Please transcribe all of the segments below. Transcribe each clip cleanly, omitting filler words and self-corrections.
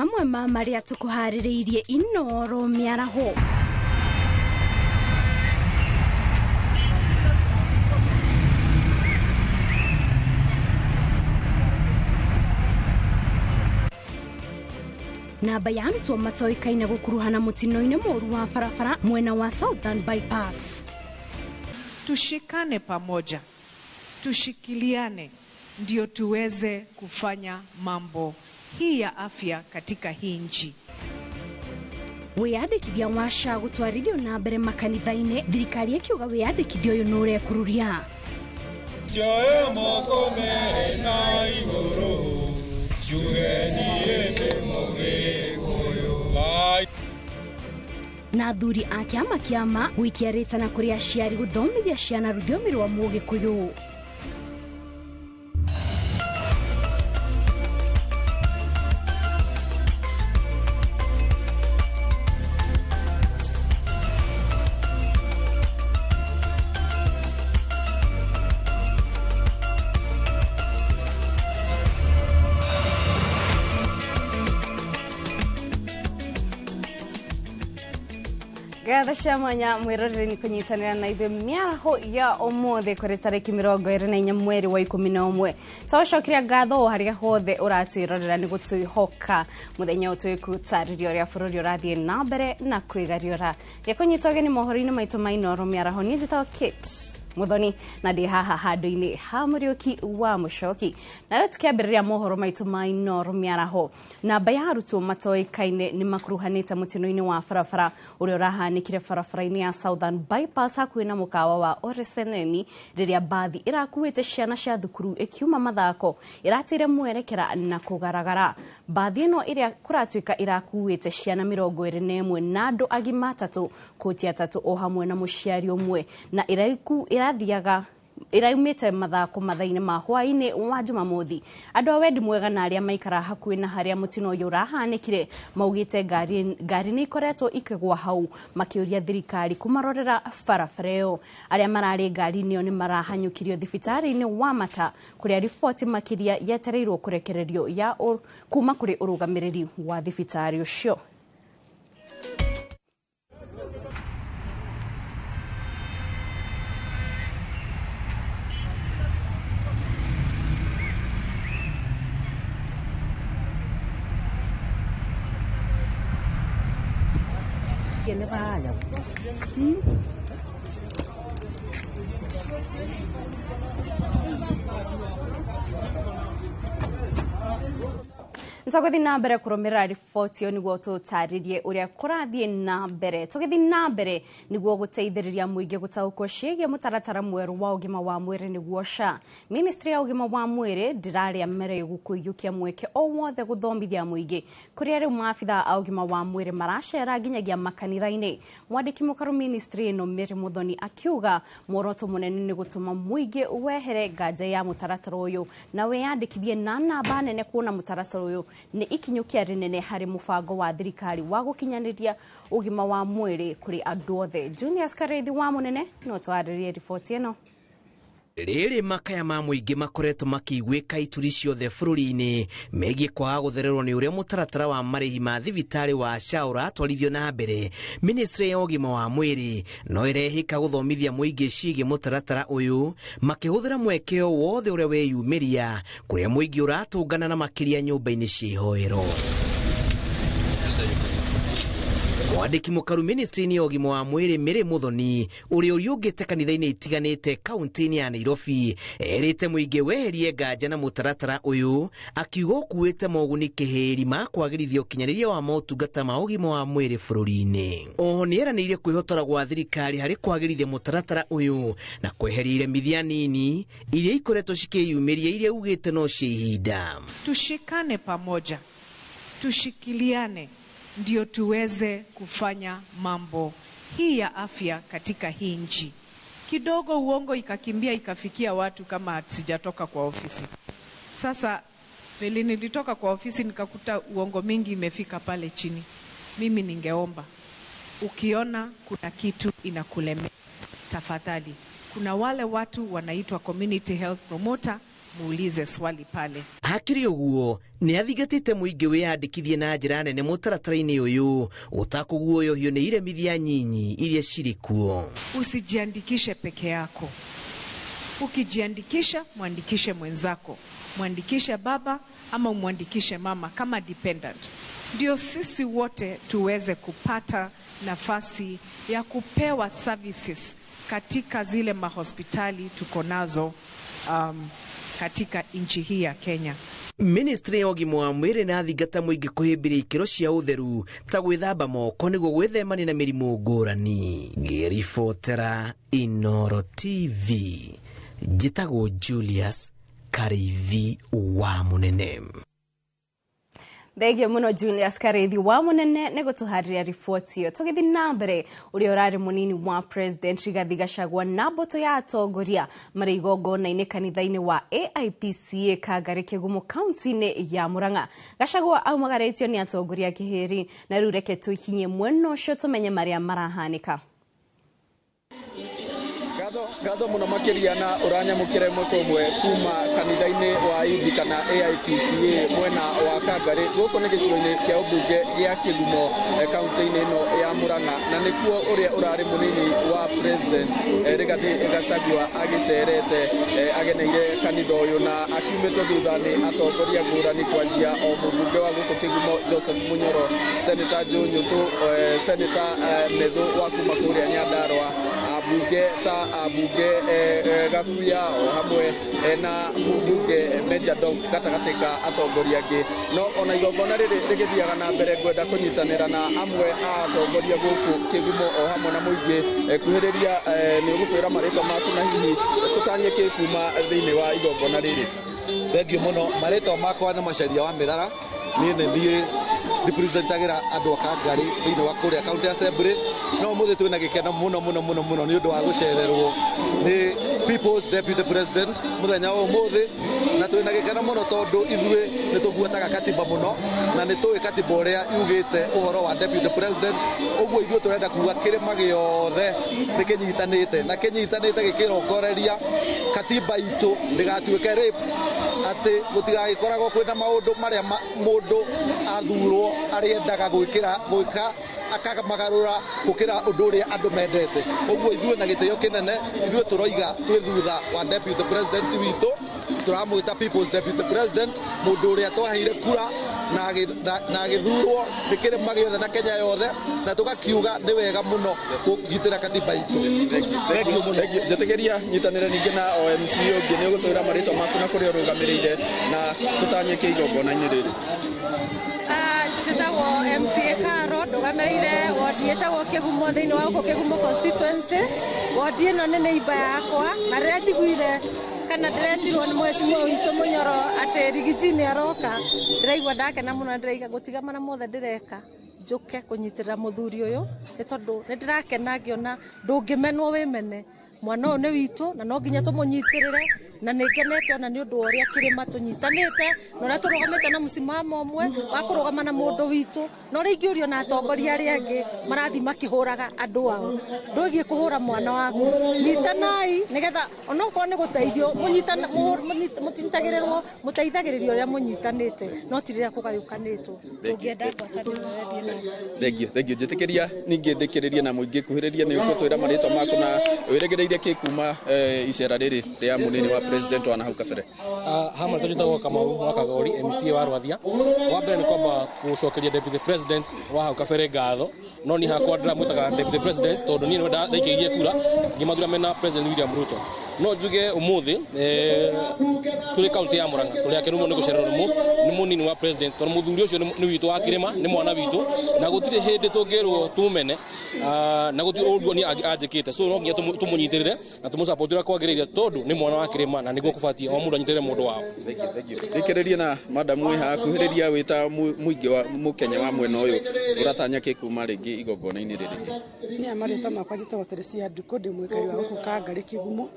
Mamwe ma marĩa tũkũharĩrĩirie Inoro mĩaraho. Namba ya arutwo matoĩkaine gũkuruhana mũtino-inĩ mũru wa barabara mwena wa Southern Bypass. Tushikane pamoja, tushikiliane ndio tuweze kufanya mambo hii ya afya katika hii nchi. Wĩyandĩkithia wa SHA gũtwarithio na mbere makanitha-inĩ, thirikari ĩkiuga wĩyandĩkithia ũyũ nĩũrekururia. Njoe moko mere na igũrũ, njuge niĩ ndĩ Mũgĩkũyũ. Na athuri a kĩama kĩama gũikia rĩtana kũrĩ aciari gũthomithia ciana rũthiomi rwa Mũgĩkũyũ. Ngatho cia mwanya mwiroreri ni kunyitanira na ithuĩ mĩaraho ya ũmũthĩ kũrĩ tarĩki 24 mweri wa 11. Twacokeria ngatho o harĩa hothe ũratwĩrorera nĩ gũtwĩhoka mũthenya ũyũ twĩgũtarĩria ũrĩa bũrũri ũrathiĩ na mbere na kwĩgariũra. Gĩkũnyita ũgeni mohoro-inĩ maitũ ma Inoro mĩaraho, niĩ njĩtagwo Kate Muthoni na ndĩ haha handũ-inĩ ha Mũriũki wa Mũcoki. Na rĩu tũkĩambĩrĩria mohoro maitũ ma Inoro mĩaraho, namba ya arutwo matoĩkaine nĩ makuruhanĩte mũtino-inĩ wa barabara ũrĩa ũrahanĩkire barabara-inĩ ya Southern Bypass hakuhĩ na mũkawa wa Oreseneni rĩrĩa mbathi ĩrakuĩte ciana cia thukuru ĩkiuma mathako ĩrateire mwerekera na kũgaragara. Mbathi ĩno ĩrĩa kũratuĩka ĩrakuĩte ciana 21 na andũ agima atatũ, kũti atatũ o hamwe na mũciari ũmwe, na ĩrathiaga ĩraumĩte mathako mathaa-inĩ ma hwaĩ-inĩ wa Jumamothi. Andũ a wendi mwega na arĩa maikara hakuhĩ na harĩa mũtino ũyũ ũrahanĩkire maugĩte ngari nĩ ikoretwo ikĩgwa hau, makĩũria thirikari kũmarorera barabara ĩyo. Arĩa mararĩ ngari-inĩ ĩyo nĩ marahanyũkirio thibitarĩ-inĩ wa Mata kũrĩa riboti makĩria yetereirwo kũrekererio ya kuma kũrĩ ũrũgamĩrĩri wa thibitarĩ ũcio. Tũgũthiĩ na mbere kũrũmĩrĩra riboti ĩyo nĩguo tũtarĩrie ũrĩa kũrathiĩ na mbere. Tũgĩthiĩ na mbere nĩguo gũteithĩrĩria mũingĩ gũtaũkwo ciĩgiĩ mũtaratara mwerũ wa ũgima wa mwĩrĩ nĩguo SHA. Ministry ya ũgima wa mwĩrĩ ndĩrarĩa meregu kũiyũkia mweke o wothe gũthomithia mũingĩ kũrĩa rĩu maabithaa a ũgima wa mwĩrĩ maracera nginyagia makanitha-inĩ. Mwandĩki mũkaru ministry ĩno Mary Muthoni akiuga muoroto mũnene nĩ gũtũma mũingĩ wehere nganja ya mũtaratara ũyũ na wĩyandĩkithie na namba nene kuona mũtaratara ũyũ nĩ ikinyũkia rĩnene harĩ mũbango wa thirikari wa gũkinyanĩria ũgima wa mwĩrĩ kũrĩ andũ othe. Junius Kareithi wa Mũnene no twarĩrie riboti ĩno. Rĩrĩ makaya ma mũingĩ makoretwo makĩiguĩka ituri ciothe bũrũri-inĩ megiĩ kwaga gũthererwo nĩ ũrĩa mũtaratara wa marĩhi ma thibitarĩ wa SHA ũratwarithio na mbere. Ministry ya ũgima wa mwĩrĩ no ĩrehĩka gũthomithia mũingĩ ciĩgiĩ mũtaratara ũyũ makĩhũthĩra mweke o wothe ũrĩa weyumĩria kũrĩa mũingĩ ũratũngana na makĩria nyũmba-inĩ cia ihoero. Mwandĩki mũkaru ministry-inĩ ya ũgima wa mwĩrĩ Mary Muthoni ũrĩa ũriũngĩte kanitha-inĩ itiganĩte kaunti-inĩ ya Nairobi erĩte mũingĩ weherie nganja na mũtaratara ũyũ akiuga ũkuĩte moguni kĩhĩri ma kwagĩrithia ũkinyanĩria wa motungata ma ũgima wa mwĩrĩ bũrũri-inĩ. Oho nĩeranĩire kwĩhotora gwa thirikari harĩ kwagĩrithia mũtaratara ũyũ na kweheria iremithia nini iria ikoretwo cikĩyumĩria iria ugĩte no cia ihinda. Tushikane pamoja, tushikiliane ndio tuweze kufanya mambo hii ya afya katika hii nchi. Kidogo uongo ikakimbia ikafikia watu kama sijatoka kwa ofisi. Sasa vile nilitoka kwa ofisi nikakuta uongo mingi imefika pale chini. Mimi ningeomba, ukiona kuna kitu inakulemea, tafadhali. Kuna wale watu wanaitwa community health promoter Muulize swali pale. Hakĩrĩ ũguo nĩ athingatĩte mũingĩ wĩyandĩkithie na njĩra nene mũtaratara-inĩ ũyũ ũtakũguoyohio nĩ iremithia nyinyi iria cirĩ kuo. Usijiandikishe peke yako. Ukijiandikisha, mwandikishe mwenzako, mwandikishe baba ama umwandikishe mama kama dependent, ndio sisi wote tuweze kupata nafasi ya kupewa services katika zile mahospitali tuko nazo katika nchi hii ya Kenya. Ministry ya ũgima wa mwĩrĩ na thingata mũingĩ kũhĩmbĩria ikĩro cia ũtheru ta gwĩthamba moko nĩguo gwĩthemania na mĩrimũ ngũrani. Ngĩribotera Inooro TV, njĩtagwo Julius Kariithi wa Mũnene. Thengio muno Julius Kariithi wa Munene nĩ gũtũharĩria riboti ĩyo. Tũgĩthiĩ na mbere, ũrĩa ũrarĩ mũnini wa President Rigathi Gachagua na mbũtũ ya atongoria marĩ igongona-inĩ kanitha-inĩ wa AIPCA Kangari Kĩgumo kaunti-inĩ ya Murang'a. Gachagua aumagarĩtio nĩ atongoria kĩhĩri, na rĩu reke tũikinyie mwena ũcio tũmenye marĩa marahanĩka. Ngatho muno makiria na uranyamukire ĩmwe kwa ĩmwe kuma kanitha-inĩ wa Indi kana AIPCA mwena wa Kangari. Gũkũ nĩ gĩcigo-inĩ kĩa ũmbunge gĩa Kĩgumo kaunti-inĩ ĩno ya Murang'a, na nĩkuo ũrĩa ũrarĩ mũnini wa President Rigathi Gachagua agĩcerete ageneire kanitha ũyũ na akiumĩtwo thutha nĩ atongoria ngũrani kwanjia o mũmbunge wa gũkũ Kĩgumo Joseph Munyoro, Senator Joe Nyutu, Senator Methu wa kuma kũrĩa Nyandarua, ambunge ta ambunge Gakuya o hamwe na mbunge Major Dong gatagatĩ ka atongoria angĩ. No ona igongona rĩrĩ rĩgĩthiaga na mbere, ngwenda kũnyitanĩra na amwe a atongoria gũkũ Kĩgumo o hamwe na mũingĩ. Kuhĩrĩria nĩ ũgũtwĩra marĩtwa maku na hihi tũtanye kĩ kuma thĩinĩ wa igongona rĩrĩ. Thengio mũno. Marĩtwa makwa nĩ Macharia wa Mĩrara. Niĩ nĩ niĩ representagira andũ a Kangari thĩinĩ wa kũrĩa County Assembly. No ũmũthĩ twĩna gĩkeno mũno mũno mũno mũno nĩ ũndũ wa gũcererwo nĩ People's Deputy President mũthenya wa ũmũthĩ, na twĩna gĩkeno mũno tondũ ithuĩ nĩ tũbuataga katiba mũno na nĩ tũĩ katiba ũrĩa yugĩte ũhoro wa Deputy President. Ũguo ithuĩ tũrenda kuga kĩrĩma gĩothe nĩ kĩnyitanĩte na kĩnyitanĩte gĩkĩrongoreria katiba itũ ndĩgatuĩke raped, atĩ gũtigagĩkoragwo kwĩna maũndũ marĩa mũndũ athurwo arĩendaga gwĩka akamagarũra gũkĩra ũndũ ũrĩa andũ mendete. Ũguo ithuĩ na gĩtĩo kĩnene ithuĩ tũroiga twĩ thutha wa Deputy President witũ, tũramwĩta People's Deputy President, mũndũ ũrĩa twaheire kura na agĩthurwo nĩ kĩrĩma gĩothe na Kenya yothe, na tũgakiuga nĩ wega mũno kũgitĩra katiba itũ. Thengio mũno. Njĩtĩkĩria nyitanĩre ningĩ na OMC ũngĩ, nĩ ũgũtwĩra marĩtwa maku na kũrĩa ũrũgamĩrĩire na tũtanye kĩ igongona-inĩ rĩrĩ. Njĩtagwo MCA Karo, ndũgamĩrĩire wodi ĩtagwo Kĩgumo thĩinĩ wa gũkũ Kĩgumo constituency. Wodi ĩno nĩ neighbor yakwa, na rĩrĩa njiguire kana ndĩretirwo nĩ mheshimiwa witũ Munyoro atĩ Rigiji nĩ aroka, ndĩraigua ndakena mũno, ndĩraiga gũtiga mana mothe ndĩreka njũke kũnyitĩrĩra mũthuri ũyũ, nĩ tondũ nĩ ndĩrakena ngĩona ndũngĩmenwo wĩmene. Mwana ũyũ nĩ witũ na no nginya tũmũnyitĩrĩre, na nĩ ngenete ona nĩ ũndũ wa ũrĩa kĩrĩma tũnyitanĩte na ũrĩa tũrũgamĩte na mũsimamo ũmwe wa kũrũgama na mũndũ witũ, na ũrĩa ingĩũrio na atongoria arĩa angĩ marathiĩ makĩhũraga andũ ao. Ndũgiĩ kũhũra mwana waku, nyitanai nĩgetha onokorwo nĩ gũteithio mũnyitagĩrĩrwo, mũteithagĩrĩrio ũrĩa mũnyitanĩte, no ti rĩrĩa kũgayũkanĩtwo. Tũngĩenda ngwatanĩro ĩthiĩ na mbere. Thengio, thengio. Njĩtĩkĩria ningĩ ndĩkĩrĩrie na mũingĩ. Kuhĩrĩria nĩ ũgũtwĩra marĩtwa maku na wĩrĩgĩrĩire kĩ kuma icera rĩrĩ rĩa mũnini wa President wa nahau kabere. Hamwe tũnjĩtagwo Kamau wa Kagori, MCA wa Rwathia. Wa mbere nĩ kwamba gũcokeria Deputy President wa hau kabere ngatho, no niĩ hakwa ndĩramwĩtaga Deputy President tondũ niĩ nĩwe ndaikĩirie kura ngĩmathura mena President William Ruto. No njuge ũmũthĩ tũrĩ kaunti ya Murang'a tũrĩ akenu mũno nĩ gũcererwo nĩ mũnini wa President, tondũ mũthuri ũcio nĩ witũ wa kĩrĩma, nĩ mwana witũ, na gũtirĩ hĩndĩ tũngĩrwo tumene, na gũtirĩ ũruo niĩ anjĩkĩte. So no nginya tũmũnyitĩrĩre na tũmũsupport ũrĩa kwagĩrĩire, tondũ nĩ mwana wa kĩrĩma na nĩguo kũbatiĩ o mũndũ anyitĩrĩre mũndũ wao. Thikĩrĩria na madam wĩ haha, kuhĩrĩria wĩ ta mũingĩ wa mũkenya wa mwena ũyũ, ũratanya kĩ kuma rĩngĩ igongona-inĩ rĩrĩ? Niĩ marĩtwa makwa njĩtagwo Teresia Ndukũ, ndĩ mũikari wa gũkũ Kangari Kĩgumo.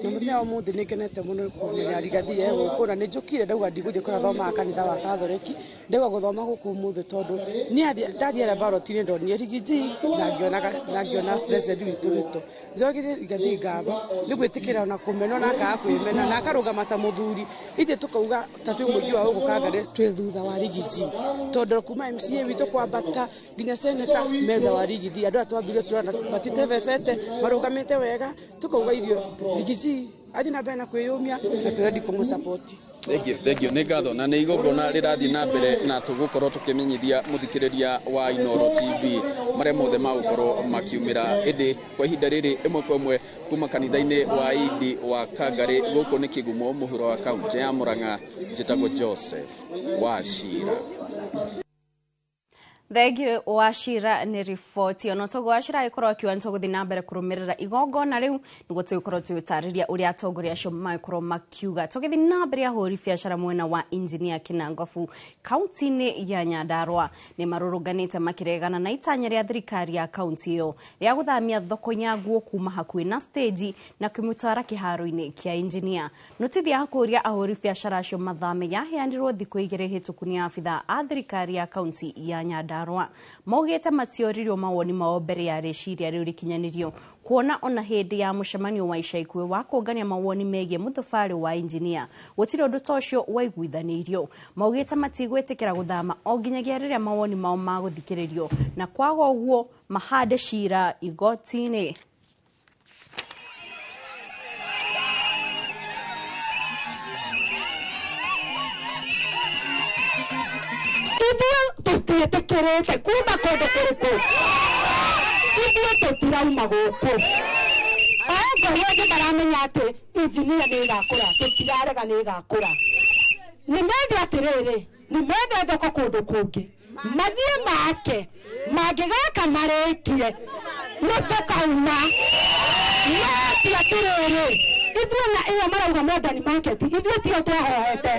Na muthenya wa muthi ni ngenete muno kumenya Rigathi e guku na ni njukire ndauga ndigũthiĩ kũrĩa thomaga kanitha wa Katholiki, ndauga gũthoma gũkũ ũmũthĩ tondũ niĩ ndathiĩ ballot-inĩ ndonire Rigiji na ngĩona president witũ Ruto. Njokerie Rigathi ngatho nĩ gwĩtĩkĩra ona kũmenwo na akaga kwĩmena na akarũgama ta mũthuri. Ithuĩ tũkauga ta twĩ mũingĩ wa gũkũ Kangarĩ twĩ thutha wa Rigiji tondũ kuma MCA witũ kwambata nginya seneta me thutha wa Rigiji. Andũ aya twathurire tũrona matitebebete, marũgamĩte wega, tũkauga ithuĩ Rigiji athiĩ na mbere na kwĩyũmia na tũrendi kũmũsapoti. Thank you, nĩ ngatho na nĩ igongona rĩrathiĩ na mbere na tũgũkorwo tũkĩmenyithia mũthikĩrĩria wa Inooro TV marĩa mothe magũkorwo makiumĩra. Ĩndĩ kwa ihinda rĩrĩ, ĩmwe kwa ĩmwe kuma kanitha-inĩ wa Indi wa Kangarĩ, gũkũ nĩ Kĩgumo, mũhuro wa kaunti ya Murang'a, njĩtagwo Joseph Wachira. Thengiũ Wachira nĩ riboti ona toguo Wachira agĩkorwo akiuga nĩ tũgũthiĩ na mbere kũrũmĩrĩra igongona rĩu nĩguo tũgĩkorwo tũgĩtarĩria ũrĩa atongoria acio magĩkorwo makiuga. Tũgĩthiĩ na mbere, ahũri biacara mwena wa Engineer Kinangofu kaunti-inĩ ya Nyandarua nĩ marũrũnganĩte makĩregana na itanya rĩa thirikari ya kaunti ĩyo rĩa gũthamia thoko ya nguo kuma hakuhĩ na stage na kũmĩtwara kĩharo-inĩ kĩa Engineer. Notithi ya kũũria ahũri biacara acio mathame yaheanirwo thikũ 2 hĩtũku nĩ abithaa a thirikari ya kaunti ya Nyandarua. Maugĩte matioririo mawoni mao mbere ya rĩciria rĩu rĩkinyanĩrio, kuona ona hĩndĩ ya mũcemanio wa ica ikuhĩ wa kũngania mawoni megiĩ mũthubarĩ wa Engineer gũtirĩ ũndũ ta ũcio waiguithanĩirio. Maugĩte matigwĩtĩkĩra gũthama o nginyagia rĩrĩa mawoni mao magũthikĩrĩrio, na kwaga ũguo mahande cira igoti-inĩ. Ithuĩ tũtiĩtĩkĩrĩte kuma kũndũ kũrĩkũ, ithuĩ tũtirauma gũkũ. Ongorwo angĩ maramenya atĩ Injinia nĩ ĩgakũra, tũtirarega nĩ ĩgakũra. Nĩ mende atĩrĩrĩ, nĩ mende thoko kũndũ kũngĩ, mathiĩ make, mangĩgaka marĩkie nĩ tũkauma. No ti atĩrĩrĩ, ithuĩ na ĩyo marauga modern market, ithuĩ tiyo twahoete,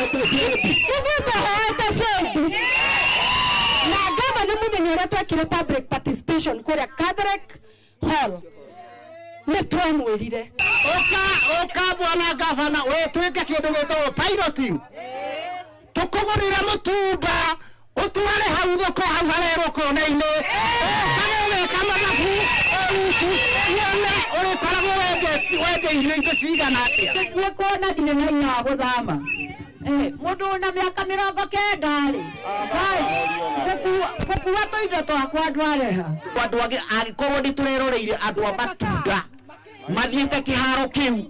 ithuĩ twahoete bengi na gavana. Mũthenya ũrĩa twekire public participation kũrĩa Catholic Hall nĩ twamwĩrire. Ũka, ũka bwana gavana, we twĩke kĩndũ gĩtagwo piloting, tũkũgũrĩre mũtumba ũtware hau thoko, hau harerwo kona-inĩ, ũkage ũgeka mathabu ũrutu wone ũrĩkoragwo wendeirio indo cigana atĩa. Tũthiĩ kuona nginya na hinya wa gũthama. Mũndũ wĩna mĩaka 90 rĩ, gũkua tũindo twakwa ndwareha. Andũ angĩ angĩkorwo nĩ tũreroreire andũ a matunda mathiĩte kĩharo kĩu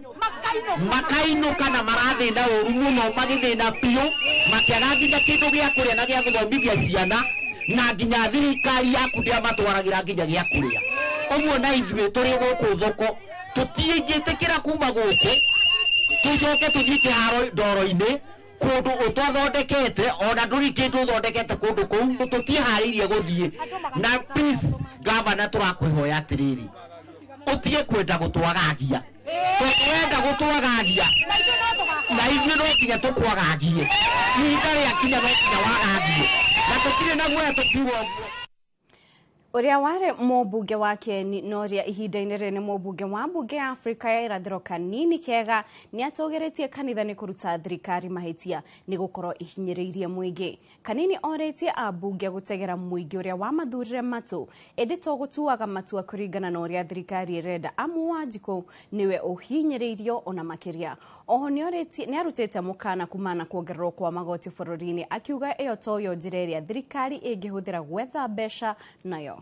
makainũka na marathĩna ũru mũno, magĩthĩna biũ, makĩaga nginya kĩndũ gĩa kũrĩa na gĩa gũthomithia ciana, na nginya thirikari yaku ndĩamatwaragĩra nginya gĩa kũrĩa ũguo. Na ithuĩ tũrĩ gũkũ thoko tũtiingĩtĩkĩra kuma gũkũ tũcoke tũthiĩ kĩharo ndoro-inĩ kũndũ ũtathondekete, ona ndũrĩ kĩndũ ũthondekete kũndũ kũu. Tũtiharĩirie gũthiĩ na peace. Gavana, tũrakwĩhoya atĩrĩrĩ, ũtige kwenda gũtwagagia, tondũ wenda gũtwagagia na ithuĩ no nginya tũkwagagie. Ihinda rĩakinya no nginya wagagie, na tũtirĩ na guoya tũkiuga ũguo. Ũrĩa warĩ mũmbunge wa Kieni na ũrĩa ihinda-inĩ rĩrĩ nĩ mũmbunge wa mbunge ya Afrika ya irathĩro Kanini Kega nĩ atũgĩrĩtie kanitha nĩ kũruta thirikari mahĩtia nĩ gũkorwo ihinyĩrĩirie mũingĩ. Kanini orĩtie ambunge gũtegera mũingĩ ũrĩa wamathurire matũ, ĩndĩ to gũtuaga matua kũringana na ũrĩa thirikari ĩrenda, amu Wanjikũ nĩwe ũhinyĩrĩirio ona makĩria. Oho nĩ arutĩte mũkana kumana na kuongererwo kwa magoti bũrũri-inĩ, akiuga ĩyo toyo njĩra ĩrĩa thirikari ĩngĩhũthĩra gwetha mbeca nayo.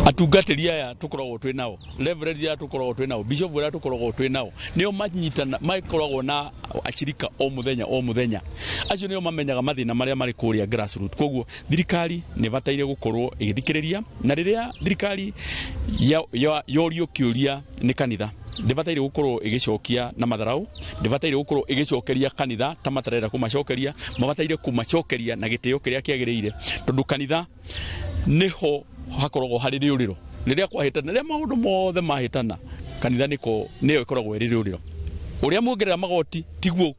Atungatĩri aya tũkoragwo twĩ nao, reverend aya tũkoragwo twĩ nao, bishop aya tũkoragwo twĩ nao, nĩo manyitana makoragwo na ashirika o mũthenya o mũthenya. Acio nĩo mamenyaga mathĩna marĩa marĩ kũrĩa grassroot. Koguo thirikari nĩ bataire gũkorwo ĩgĩthikĩrĩria, na rĩrĩa thirikari yorio kĩũria nĩ kanitha, ndĩbataire gũkorwo ĩgĩcokia na matharau, ndĩbataire gũkorwo ĩgĩcokeria kanitha ta matarenda kũmacokeria. Mabataire kũmacokeria na gĩtĩo kĩrĩa kĩagĩrĩire, tondũ kanitha nĩho hakoragwo harĩ rĩũrĩro rĩrĩa kwahĩtana, rĩrĩa maũndũ mothe mahĩtana, kanitha nĩko nĩyo ĩkoragwo ĩrĩ rĩũrĩro. Ũrĩa muongerera magoti tiguo,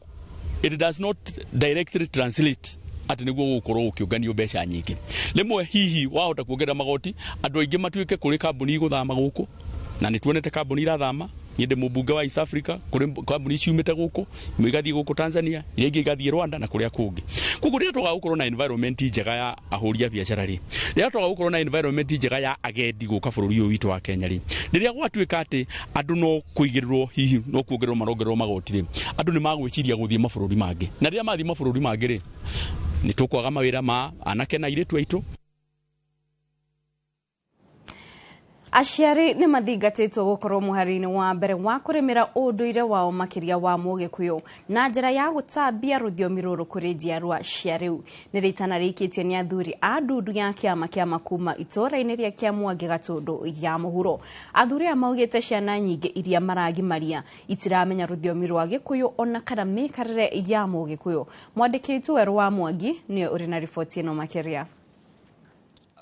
it does not directly translate atĩ nĩguo gũgũkorwo gũkĩũnganio mbeca nyingĩ. Rĩmwe hihi wahota kuongerera magoti, andũ aingĩ matuĩke kũrĩ kambuni igũthama gũkũ. Na nĩ tuonete kambuni irathama. Niĩ ndĩ mũmbunge wa East Africa, kũrĩ kambuni ciumĩte gũkũ, imwe igathiĩ gũkũ Tanzania, iria ingĩ igathiĩ Rwanda na kũrĩa kũngĩ. Koguo rĩrĩa twaga gũkorwo na environment njega ya ahũri a biacara rĩ, rĩrĩa twaga gũkorwo na environment njega ya agendi gũka bũrũri ũyũ witũ wa Kenya rĩ, rĩrĩa gwatuĩka atĩ andũ no kũigĩrĩrwo, hihi no kuongererwo marongererwo magoti rĩ, andũ nĩ magwĩciria gũthiĩ mabũrũri mangĩ, na rĩrĩa mathiĩ mabũrũri mangĩ rĩ, nĩ tũkwaga mawĩra ma anake na airĩtu aitũ. Aciari nĩ mathingatĩtwo gũkorwo mũhari-inĩ wa mbere wa kũrĩmĩra ũndũire wao makĩria wa Mũgĩkũyũ na njĩra ya gũtambia rũthiomi rũrũ kũrĩ njiarwa cia rĩu. Nĩ rĩtana rĩikĩtio nĩ athuri a ndundu ya kĩama kĩa kuma itũũra-inĩ rĩa Kĩamwangi Gatũndũ ya mũhuro. Athuri aya maugĩte ciana nyingĩ iria maragimaria itiramenya rũthiomi rwa Gĩkũyũ ona kana mĩikarĩre ya Mũgĩkũyũ. Mwandĩki witũ Werũ wa Mwangi nĩwe ũrĩ na riboti ĩno makĩria.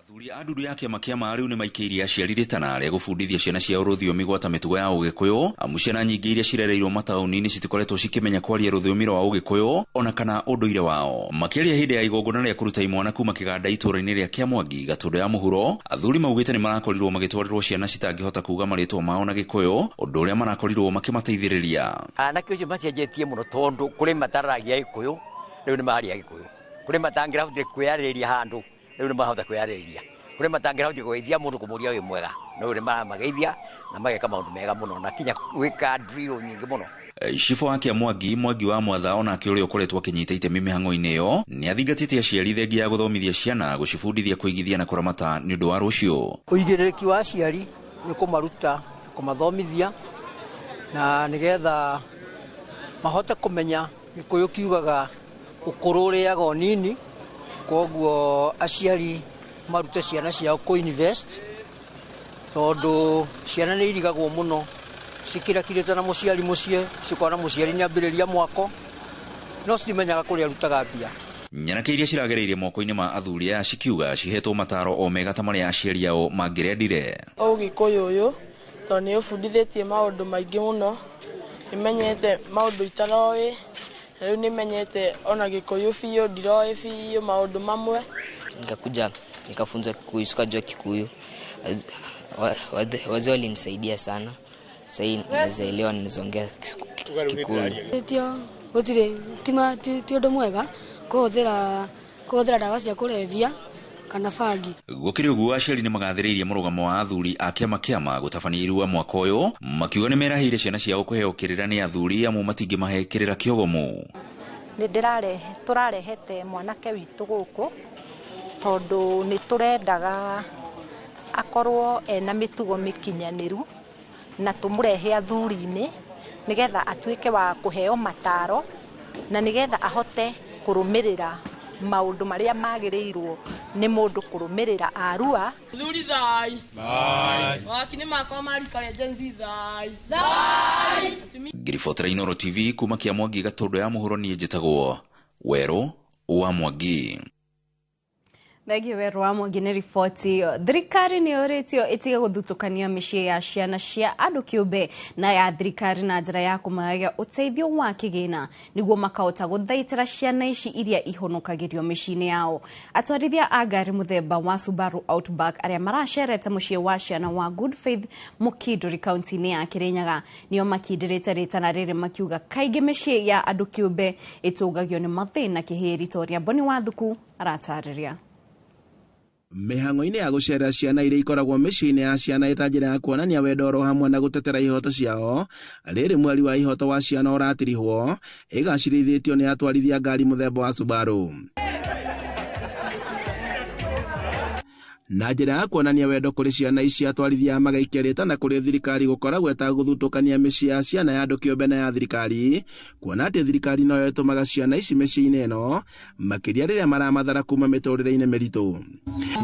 Athuri a ndundu ya kĩama kĩa rĩu nĩ maikĩirie aciari rĩtana rĩa gũbundithia ciana ciao rũthiomi gwata mĩtugo ya Ũgĩkũyũ, amu ciana nyingĩ iria cirereirwo mataũni-inĩ citikoretwo cikĩmenya kwaria rũthiomi rwa Ũgĩkũyũ ona kana ũndũire wao. Makĩaria hĩndĩ ya igongona rĩa kũruta imwana kuma kĩganda itũũra-inĩ rĩa Kĩamwangi Gatũndũ ya mũhuro, athuri maugĩte nĩ marakorirwo magĩtwarĩrwo ciana citangĩhota kuga marĩtwa mao na Gĩkũyũ, ũndũ ũrĩa marakorirwo makĩmateithĩrĩria. Anake ũcio macenjetie mũno tondũ kũrĩ matararagia Gĩkũyũ, rĩu nĩ maria Gĩkũyũ. Kũrĩ matangĩrahotire kwĩyarĩrĩria handũ, rĩu nĩ marahota kwĩyarĩrĩria. Kũrĩ matangĩrahotire kũgeithia mũndũ kũmũria wĩ mwega, no rĩu nĩ maramageithia na mageka maũndũ mega mũno na kinya gwĩka drill nyingĩ mũno. Cibũ wa Kĩamwangi Mwangi wa Mwatha onake ũrĩa ũkoretwo akĩnyita itemi mĩhang'o-inĩ ĩyo nĩ athingatĩte aciari thengia ya gũthomithia ciana, gũcibundithia kũigithia na kũramata nĩ ũndũ wa rũciũ. Ũigĩrĩrĩki wa aciari nĩ kũmaruta, kũmathomithia na nĩgetha mahote kũmenya Gĩkũyũ kiugaga ũkũrũ ũrĩaga ũnini, koguo aciari marute ciana ciao kũ invest tondũ ciana nĩ irigagwo mũno cikirakirĩte na mũciari mũciĩ, cikona mũciari nĩ ambĩrĩria mwako no citimenyaga kũrĩa arutaga mbia. Nyanake iria ciragereirie moko-inĩ ma athuri aya cikiuga cihetwo mataro o mega ta marĩa aciari ao mangĩrendire. Ũgĩkũyũ ũyũ tondũ nĩ ũbundithĩtie maũndũ maingĩ mũno, nĩmenyete maũndũ itaroĩ, rĩu nĩmenyete ona Gĩkũyũ biũ, ndiroĩ biũ maũndũ mamwe. Nikakuja nikafunzwa Kikuyu, sikajua Kikuyu. Wazee walinisaidia sana. Sasa naweza elewa, naweza ongea Kikuyu. Tio gutire ti ũndũ mwega kũhũthĩra ndawa cia kũrebia kana bangi. Gũkĩrĩ ũguo aciari nĩ magathĩrĩirie mũrũgamo wa athuri a kĩama kĩama gũtabania irua mwaka ũyũ, makiuga nĩ merahĩire ciana ciao kũheo kĩrĩra nĩ athuri amu matingĩmahe kĩrĩra kĩogomu. Nĩ tũrarehete mwanake witũ gũkũ tondũ nĩ tũrendaga akorwo ena mĩtugo mĩkinyanĩru na tũmũrehe athuri-inĩ nĩgetha atuĩke wa kũheo mataro na nĩgetha ahote kũrũmĩrĩra maũndũ marĩa magĩrĩirwo nĩ mũndũ kũrũmĩrĩra arua. Athuri thai. Mawaki nĩ makwa ma rika rĩa Gen Z thai. Thai. Ngĩribotera Inooro TV kuma Kĩamwangi Gatũndũ ya mũhuro, niĩ njĩtagwo Werũ wa Mwangi. Thengiũ Werũ wa Mwangi nĩ riboti ĩyo. Thirikari nĩ yũrĩtio ĩtige gũthutũkania mĩciĩ ya ciana cia andũ kĩũmbe na ya thirikari na njĩra ya kũmahe ũteithio wa kĩgĩna nĩguo makahota gũthaitĩra ciana ici iria ihonokagĩrio mĩciĩ-inĩ yao. Atwarithia a ngari mũthemba wa Subaru Outback arĩa maracerete mũciĩ wa ciana wa Good Faith Mũkindũri kaunti-inĩ ya Kĩrĩnyaga nĩo makindĩrĩte rĩtana rĩrĩ makiuga kaingĩ mĩciĩ ya andũ kĩũmbe ĩtũngagio nĩ mathĩna kĩhĩri ta ũrĩa Boni Wathuku aratarĩria. Mĩhang'o-inĩ ya gũcerera ciana iria ikoragwo mĩciĩ-inĩ ya ciana ĩta njĩra ya kuonania wendo oro hamwe na gũtetera ihoto ciao, rĩrĩ mweri wa ihoto wa ciana ũratirihwo ĩgacĩrithĩtio nĩ atwarithia ngari mũthemba wa Subaru. Na njĩra ya kuonania wendo kũrĩ ciana ici, atwarithia magaikia rĩtana kũrĩ thirikari gũkoragwo ĩtagũthutũkania mĩciĩ ya ciana ya andũ kĩũmbe na ya thirikari, kuona atĩ thirikari noyo ĩtũmaga ciana ici mĩciĩ-inĩ ĩno makĩria rĩrĩa maramathara kuma mĩtũrĩre-inĩ mĩritũ.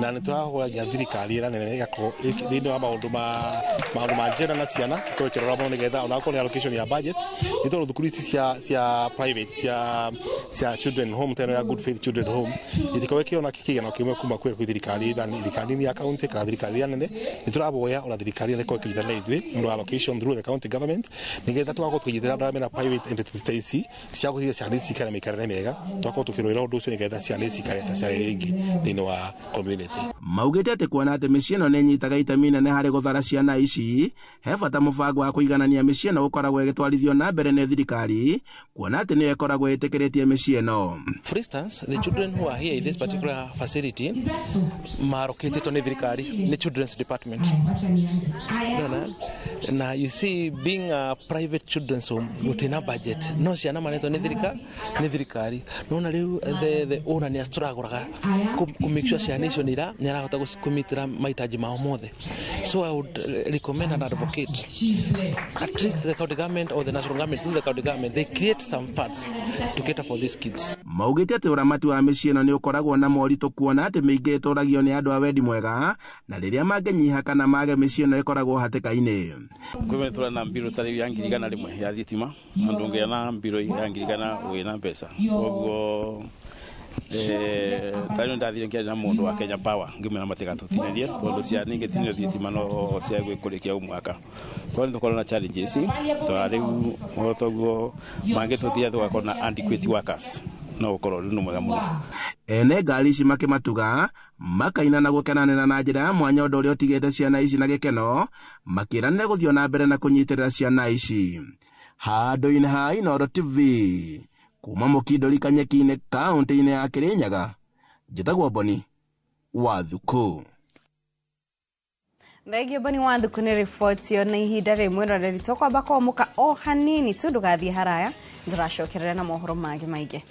Na nĩ tũrahũragia thirikari ĩrĩa nene ĩgakorwo thĩinĩ wa maũndũ ma njĩra na ciana ĩkorwo ĩkĩrora mũno nĩgetha ona okorwo nĩ allocation ya budget, nĩ tondũ thukuru ici cia private cia children home ta ĩno ya Good Faith Children Home itikorwo ĩkĩona kĩgĩna kĩmwe kuma kwĩ thirikari thirikari ya county kana thirikari ya nene. Nĩ tũraboya ona thirikari ĩrĩa ĩkorwo ĩkĩnyitanĩra na ithuĩ nĩ ũndũ wa allocation through the county government nĩgetha tũgakorwo tũkĩnyitĩrĩra andũ arĩa mena private entities ta ici cia gũteithia ciana ici cikare mĩikarĩre mĩega, tũgakorwo tũkĩrũĩra ũndũ ũcio nĩgetha ciana ici cikare ta ciana iria ingĩ thĩinĩ wa community. Maugĩte atĩ kuona atĩ mĩciĩ ĩno nĩ ĩnyitaga itemi inene harĩ gũthara ciana ici, he bata mũbango wa kũiganania mĩciĩ ĩno ũkoragwo ĩgĩtwarithio na mbere nĩ thirikari, kuona atĩ nĩyo ĩkoragwo ĩtĩkĩrĩtie mĩciĩ ĩno. For instance, the children who are here in this particular facility maroketĩtwo nĩ thirikari, nĩ children's department. Unaona? Na you see, being a private children's home gũtirĩ budget, no ciana maretwo nĩ thirikari, nĩ thirikari. Nona rĩu the owner nĩ atũragũraga kũ make sure ciana icio nĩ arahota kũmitĩra mahitaji mao mothe. So I would recommend and advocate at least the county government or the national government through the county government, they create some funds to cater for these kids. Maugĩte atĩ ũramati wa mĩciĩ ĩno nĩ ũkoragwo na moritũ kuona atĩ mĩingĩ ĩtũragio nĩ andũ a wendi mwega, na rĩrĩa mangĩnyiha kana mage mĩciĩ ĩno ĩkoragwo hatĩka-inĩ. Kwĩ tũra na mbirũ ta rĩu ya 100,000 ya thitima, na ndũngĩgĩa na mbirũ ya 100,000 wĩna mbeca. Koguo tarĩu ndathire ngĩaria na mũndũ wa Kenya Power ngĩmwĩra matigatũtinĩrie tondũ ciana ingĩtinĩrio thitima no ciage kũrĩkia mwaka. Koguo nĩ tũkorwo na challenges tondũ rĩu toguo mangĩtũtia tũgakorwo na adequate workers, no ũkorwo rĩu nĩ mwega mũno. Ene ngari ici makĩmatuga makaina na gũkenanĩra na njĩra ya mwanya, ũndũ ũrĩa ũtigĩte ciana ici na gĩkeno, makĩranĩra gũthiĩ na mbere na kũnyitĩrĩra ciana ici. Handũ-inĩ ha Inooro TV kuma Mũkindũri Kanyeki-inĩ kaũntĩ-inĩ ya Kĩrĩnyaga, njĩtagwo Boni wa Thuku. Thengio Boni wa Thuku nĩ riboti ĩyo. Na ihinda rĩ mwĩroreri tũkwamba kũamũka o hanini tu, ndũgathiĩ haraya, ndĩracokerera na mohoro mangĩ maingĩ.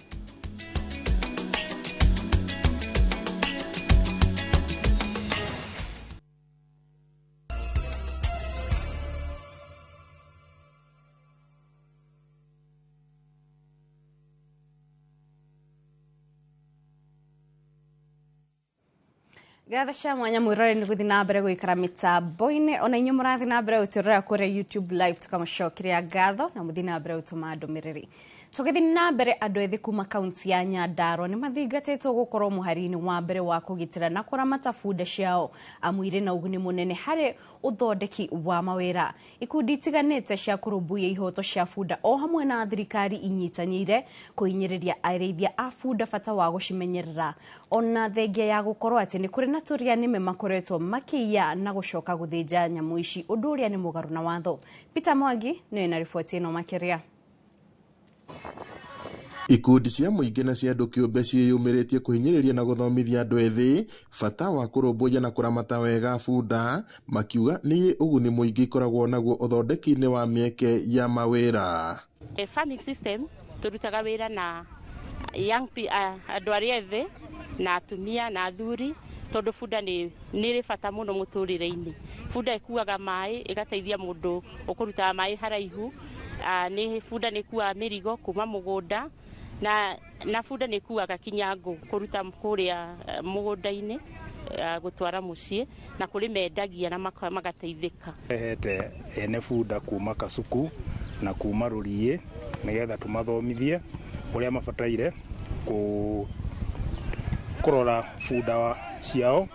Ngatho cia mwanya mwĩrore nĩ gũthiĩ na mbere gũikara mĩtambo-inĩ, ona inyuĩ mũrathiĩ na mbere gũtũrora kũrĩa YouTube live, tũkamũcokeria ngatho na mũthiĩ na mbere gũtũma ndũmĩrĩri. Tũgĩthiĩ na mbere, andũ ethĩ kuma kaunti ya Nyandarua nĩ mathingatĩtwo gũkorwo mũhari-inĩ wa mbere wa kũgitĩra na kũramata bunda ciao, amu irĩ na ũguni mũnene harĩ ũthondeki wa mawĩra. Ikundi itiganĩte cia kũrũmbũiya ihoto cia bunda o hamwe na thirikari inyitanĩire kũhinyĩrĩria arĩithia a bunda bata wa gũcimenyerera, ona thengia ya gũkorwo atĩ nĩ kũrĩ na tũrĩa nĩme makoretwo makĩiya na gũcoka gũthĩnja nyamũ ici, ũndũ ũrĩa nĩ mũgarũ na watho. Peter Mwangi nĩwe na riboti ĩno makĩria. Ikundi cia mũingĩ na cia andũ kĩũmbe ciĩyumĩrĩtie kũhinyĩrĩria na gũthomithia andũ ethĩ bata wa kũrũmbũiya na kũramata wega bunda, makiuga nĩ irĩ ũguni mũingĩ ikoragwo naguo ũthondeki-inĩ wa mĩeke ya mawĩra. Farming system tũrutaga wĩra na young andũ arĩa ethĩ na atumia na athuri, tondũ bunda nĩ ĩrĩ bata mũno mũtũrĩre-inĩ. Bunda ĩkuaga maĩ, ĩgateithia mũndũ ũkũrutaga maĩ haraihu. Nĩ bunda nĩ ĩkuaga mĩrigo kuma mũgũnda, na bunda nĩ ĩkuaga kinya ngũ kũruta kũrĩa mũgũnda-inĩ gũtwara mũciĩ, na kũrĩ mendagia na magateithĩka. Rehete ene bunda kuma Kasuku na kuma Rũriĩ nĩgetha tũmathomithie ũrĩa mabataire kũrora bunda ciao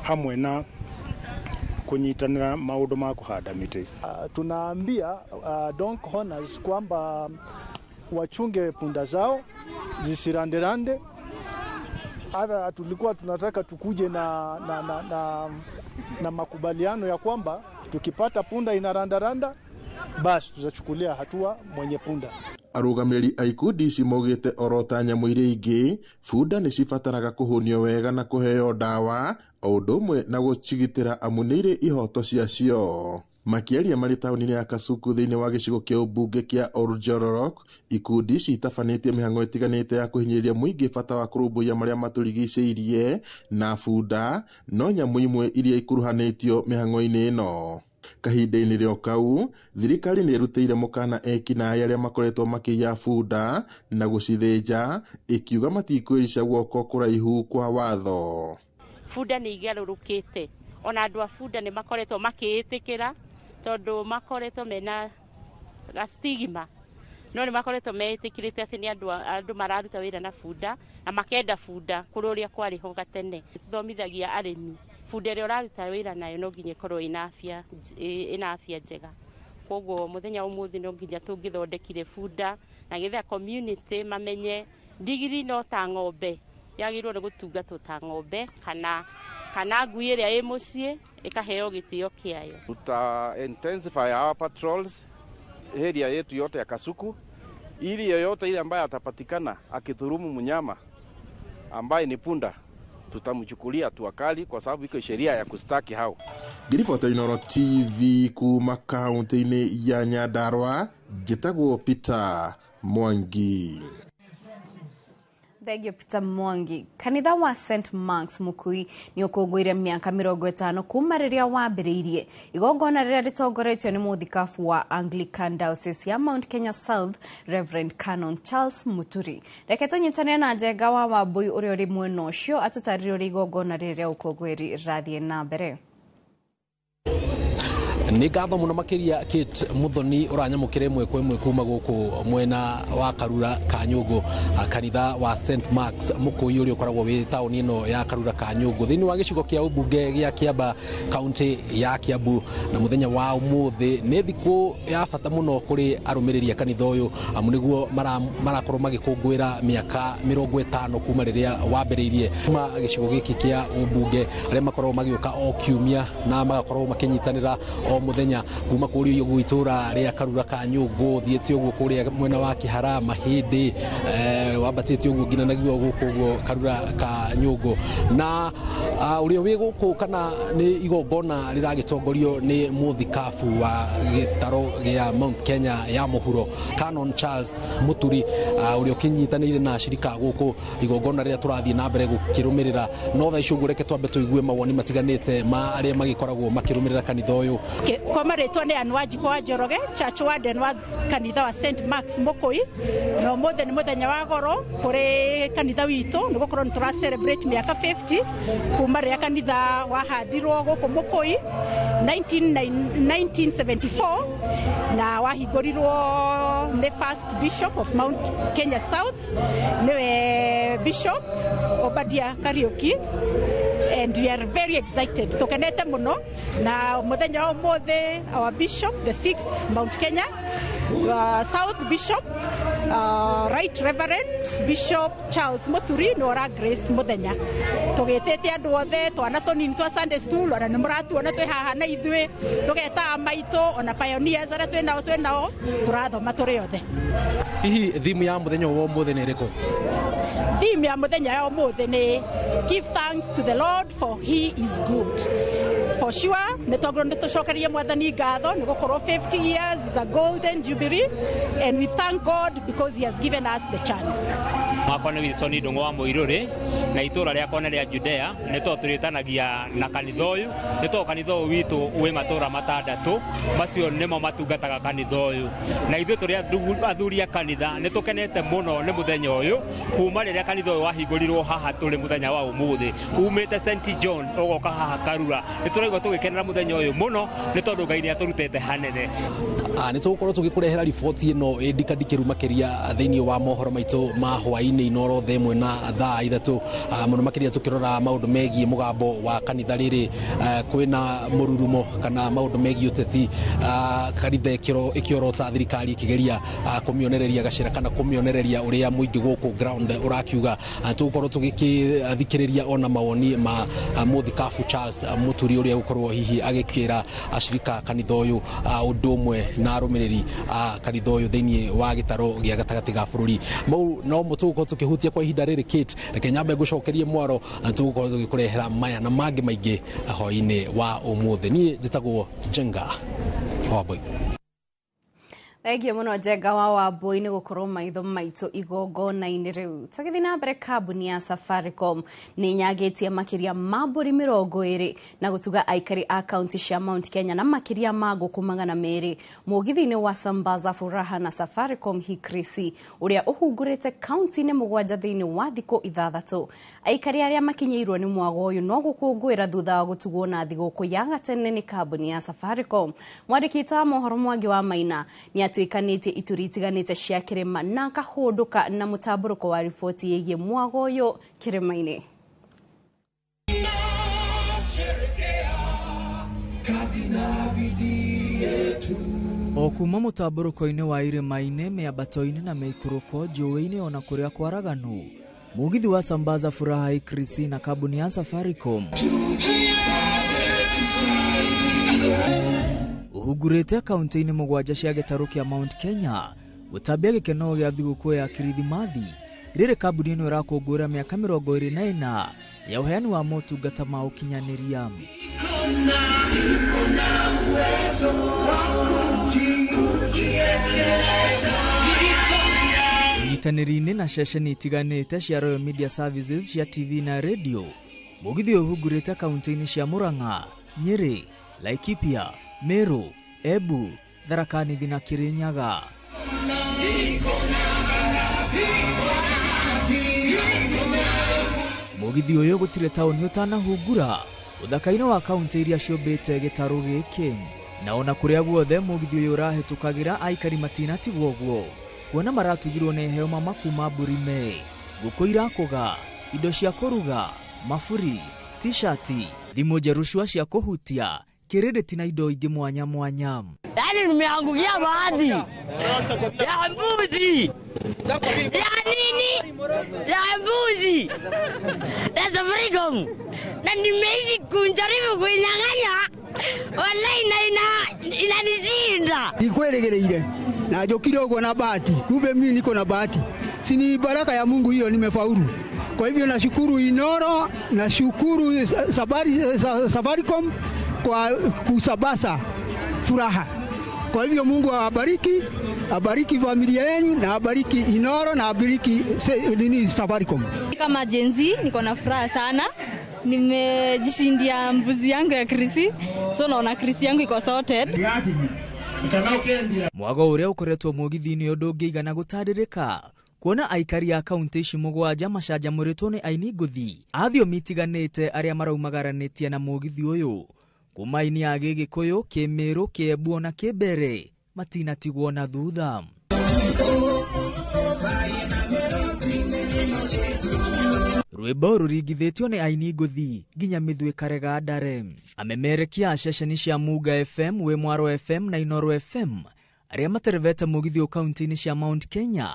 hamwe na kunyitanira maundu ma kuhanda miti. Tunaambia donkey owners kwamba wachunge punda zao zisiranderande. Hata tulikuwa tunataka tukuje na makubaliano ya kwamba tukipata punda inarandaranda basi tutachukulia hatua mwenye punda. Arũgamĩrĩri a ikundi ici maugĩte oro ta nyamũ iria ingĩ, bunda nĩ cibataraga kũhũnio wega na kũheo ndawa o ũndũ ũmwe na gũcigitĩra amu nĩ irĩ ihoto ciacio. Makĩaria marĩ taũni-inĩ ya Kasuku thĩinĩ wa gĩcigo kĩa ũmbunge kĩa Oljororok, ikundi ici itabanĩtie mĩhang'o ĩtiganĩte ya kũhinyĩrĩria mũingĩ bata wa kũrũmbũiya marĩa matũrigicĩirie na bunda no nyamũ imwe iria ikuruhanĩtio mĩhang'o-inĩ ĩno. Kahinda-inĩ rĩo kau, thirikari nĩ ĩrutĩire mũkana ekinaĩ arĩa makoretwo makĩiya bunda na gũcithĩnja, ĩkiuga matikwĩrica guoko kũraihu kwa watho. Bunda nĩ igarũrũkĩte, ona andũ a bunda nĩ makoretwo makĩĩtĩkĩra tondũ makoretwo mena stigma, no nĩ makoretwo meĩtĩkĩrĩte atĩ nĩ andũ mararuta wĩra na bunda na makenda bunda kũrĩ ũrĩa kwarĩ ho gatene. Tũthomithagia arĩmi bunda ĩrĩa ũraruta wĩra nayo no nginya ĩkorwo ĩna afya njega. Koguo mũthenya ũmũthĩ no nginya tũngĩthondekire bunda na getha community mamenye ndigiri no ta ng'ombe, yagĩrĩirwo nĩ gũtungatwo ta ng'ombe kana Kana ngui ĩrĩa ĩ mũciĩ ĩkaheo gĩtĩo kĩayo. Tuta intensify our patrols area yetu yote ya Kasuku ili yoyote ile ambaye atapatikana akidhulumu mnyama ambaye ni punda tutamchukulia hatua kali, kwa sababu iko sheria ya kustaki hao. Ngiribota Inooro TV kuma kaunti-inĩ ya Nyandarua, njĩtagwo Peter Mwangi. Thengio Peter Mwangi. Kanitha wa St Mark's Mukui ni ũkũngũĩire mĩaka 50 kuma rĩrĩa wambĩrĩirie. Igongona rĩrĩa rĩtongoretio nĩ mũthikabu wa Anglican Diocese ya Mount Kenya South, Reverend Canon Charles Muturi. Reke tũnyitanĩre na Njenga wa Wambui ũrĩa ũrĩ mwena ũcio atũtarĩrie ũrĩa igongona rĩrĩ rĩa ũkũngũĩri rĩrathiĩ na mbere. Nĩ ngatho mũno makĩria Kate Muthoni ũranyamũkĩra ĩmwe kwa ĩmwe kuma gũkũ mwena wa Karura ka Nyũngũ, kanitha wa St Mark's Mukui ũrĩa ũkoragwo wĩ taũni ĩno ya Karura ka Nyũngũ thĩinĩ wa gĩcigo kĩa ũmbunge gĩa Kĩamba, kaunti ya Kiambu. Na mũthenya wa ũmũthĩ nĩ thikũ ya bata mũno kũrĩ arũmĩrĩri a kanitha ũyũ, amu nĩguo marakorwo magĩkũngũĩra mĩaka 50 kuma rĩrĩa wambĩrĩirie. Kuma gĩcigo gĩkĩ kĩa ũmbunge arĩa makoragwo magĩũka o kiumia na magakorwo makĩnyitanĩra o muthenya kuma kũrĩa ũguo itũra rĩa Karura ka Nyũngũ, thiĩte ũguo kũrĩa mwena wa Kĩhara Mahĩndĩ, wambatĩte ũguo nginya naguo gũkũ ũguo Karura ka Nyũngũ. Na ũrĩa wĩ gũkũ kana nĩ igongona rĩragĩtongorio nĩ mũthikabu wa gĩtaro gĩa Mount Kenya ya mũhuro, Canon Charles Muturi, ũrĩa ũkĩnyitanĩire na ashirika gũkũ igongona rĩrĩa tũrathiĩ na mbere gũkĩrũmĩrĩra. No thaa ici ũguo reke twambe tũigue mawoni matiganĩte ma arĩa magĩkoragwo makĩrũmĩrĩra kanitha ũyũ. Kwa marĩtwa nĩ Ann Wanjikũ wa Njoroge, church warden wa kanitha wa St Mark's Mukui. Na ũmũthĩ nĩ mũthenya wa goro kũrĩ kanitha witũ nĩ gũkorwo nĩ tũra celebrate mĩaka 50 kuma rĩrĩa kanitha wahandirwo gũkũ Mukui 1974 na wahingũrirwo nĩ first bishop of Mount Kenya South, nĩwe Bishop Obadia Kariuki. And we are very excited. Tukenete muno na muthenya wa umuthi our bishop the 6th Mount Kenya South Bishop Right Reverend Bishop Charles Muturi no ora grace muthenya. Tugitete andu othe twana tunini twa Sunday school ona ni muratuona twi haha na ithui tugeta maitũ ona pioneers aria twĩ nao turathoma turi othe. Hihi thimu ya muthenya wa umuthi nĩ ĩrĩkũ? Theme ya muthenya ya umuthi ni give thanks to the Lord for he is good. For sure nĩ twagĩrĩirwo nĩ tũcokerie mwathani ngatho nĩ gũkorwo 50 years is a golden jubilee and we thank God because he has given us the chance. Mwakwa nĩ Wilson Ndung'u wa Mũirũrĩ na itũra rĩakwa nĩ rĩa Judea. Nĩ tondũ tũrĩtanagia na kanitha ũyũ, nĩ tondũ kanitha ũyũ witũ wĩ matũra matandatũ, macio nĩmo matungataga kanitha ũyũ. Na ithuĩ tũrĩ athuri a kanitha nĩ tũkenete mũno nĩ mũthenya ũyũ kuma rĩrĩa kanitha ũyũ wahingũrirwo haha tũrĩ mũthenya wa ũmũthĩ umĩte St John ũgoka haha Karura. Nĩ tũraigua tũgĩkenera mũthenya ũyũ mũno nĩ tondũ Ngai nĩ atũrutĩte hanene. Nĩ tũgũkorwo tũgĩkũrehera riboti ĩno ĩndikandikĩru makĩria thĩinĩ wa mohoro maitũ ma hwaĩ-inĩ Inooro thaa 1 na thaa 3, mũno makĩria tũkĩrora maũndũ megiĩ mũgambo wa kanitha rĩrĩ kwĩna mũrurumo kana maũndũ megiĩ ũteti, kanitha ĩkĩorota thirikari ĩkĩgeria kũmĩonereria gacĩra kana kũmĩonereria ũrĩa mũingĩ gũkũ ground ũrakiuga. Tũgũkorwo tũgĩkĩthikĩrĩria ona mawoni ma mũthikabu Charles Muturi ũrĩa gũkorwo hihi agĩkĩra ashirika kanitha ũyũ ũndũ ũmwe na arũmĩrĩri a kanitha ũyũ thĩinĩ wa gĩtaro gĩa gatagatĩ ga bũrũri. Mau no mo tũgũkorwo tũkĩhutia kwa ihinda rĩrĩ. Kate, reke nyambe ngũcokerie mwaro, tũgũkorwo tũgĩkũrehera maya na mangĩ maingĩ hwaĩ-inĩ wa ũmũthĩ. Niĩ njĩtagwo Njenga Wambui. Thengio mũno Njenga wa Wambui nĩ gũkorwo maitho maitũ igongona-inĩ rĩu. Tũgĩthiĩ na mbere, kambuni ya Safaricom nĩ ĩnyagĩtie makĩria ma mbũri 20 na gũtuga aikari a kaunti cia Mount Kenya na makĩria ma ngũkũ 200 mũgithi-inĩ wa Sambaza Furaha na Safaricom Hikrisi ũrĩa ũhungurĩte kaunti-inĩ 7 thĩinĩ wa thikũ 6. Aikari arĩa makinyĩirwo nĩ mwago ũyũ no gũkũngũĩra thutha wa gũtugwo na thigũkũ ya gatene nĩ kambuni ya Safaricom. Mwandĩki witũ wa mohoro Mwangi wa Maina nĩ atuĩkanĩtie ituri itiganĩte cia kĩrĩma na akahũndũka na mũtambũrũko wa riboti ĩgiĩ mwago ũyũ kĩrĩma-inĩ. O kuma mũtambũrũko-inĩ wa irĩma-inĩ, mĩambato-inĩ na mĩikũrũko, njũĩ-inĩ ona kũrĩa kwaraganu, Mugithi wa sambaza furaha ikrisi na kambuni ya Safaricom uhungurĩte kaunti-inĩ mũgwanja cia gĩtarũ kĩa Mount Kenya gũtambia gĩkeno gĩa thigũkũ ya Kirithimathi rĩrĩ kambuni ĩno ĩrakũngũĩra mĩaka 24 ya ũheani wa motungata ma ũkinyanĩria. Ũnyitanĩri-inĩ na ceceni itiganĩte cia Royal Media Services cia TV na radio, mũgithi ũyũ ũhungurĩte kaunti-inĩ cia Murang'a, Nyĩrĩ, Laikipia, Meru, Embu, Tharaka Nithi na Kirinyaga. Mũgithi ũyũ gũtirĩ taũni ũtanahungura ũthaka-inĩ wa kaunti iria ciũmbĩte gĩtarũ gĩkĩ, na ona kũrĩa guothe mũgithi ũyũ ũrahĩtũkagĩra aikari matinatigwo ũguo kuona maratugirwo nĩ iheo mama kuma Burime, ngũkũ irakũga, indo cia kũruga, maburi, t-shati, thimũ njerũ cua cia kũhutia, kĩrĩndĩti na indo ingĩ mwanya mwanya. Yaani nimeangukia bahati ya mbuzi ya nini ya mbuzi ya Safaricom, na nimeishi kunjaribu kuinyang'anya, wallahi na inanishinda. Ndikwĩrĩgĩrĩire na njũkire ũguo na bahati, kumbe mimi niko na bahati, si ni baraka ya Mungu hiyo, nimefaulu. Kwa hivyo nashukuru Inoro, nashukuru Safaricom kwa kusabasa furaha. Kwa hivyo Mungu awabariki, abariki familia yenu na abariki Inoro na abariki nini Safaricom. Kama Gen Z niko na furaha sana. Nimejishindia mbuzi yangu ya Krisi. So naona Krisi yangu iko sorted. Mwago uria ukoretwo mũgithi-inĩ ũyũ ndũngĩigana gũtarĩrĩka kuona aikari a kaunti ici mũgwanja macanjamũrĩtwo nĩ aini ngũthi a thiomi itiganĩte arĩa maraumagaranĩtie na mũgithi ũyũ kuma aini a Gĩgĩkũyũ, Kĩmĩrũ, Kĩembu na Kĩmbere matinatigwo na thutha. Rwĩmbo rũringithĩtio nĩ aini ngũthi nginya mĩthuĩ karega ndare. Amemerekia ceceni cia Muga FM, Wĩ Mwaro FM na Inoro FM arĩa materebete mũgithi ũyũ kaunti-inĩ cia Mount Kenya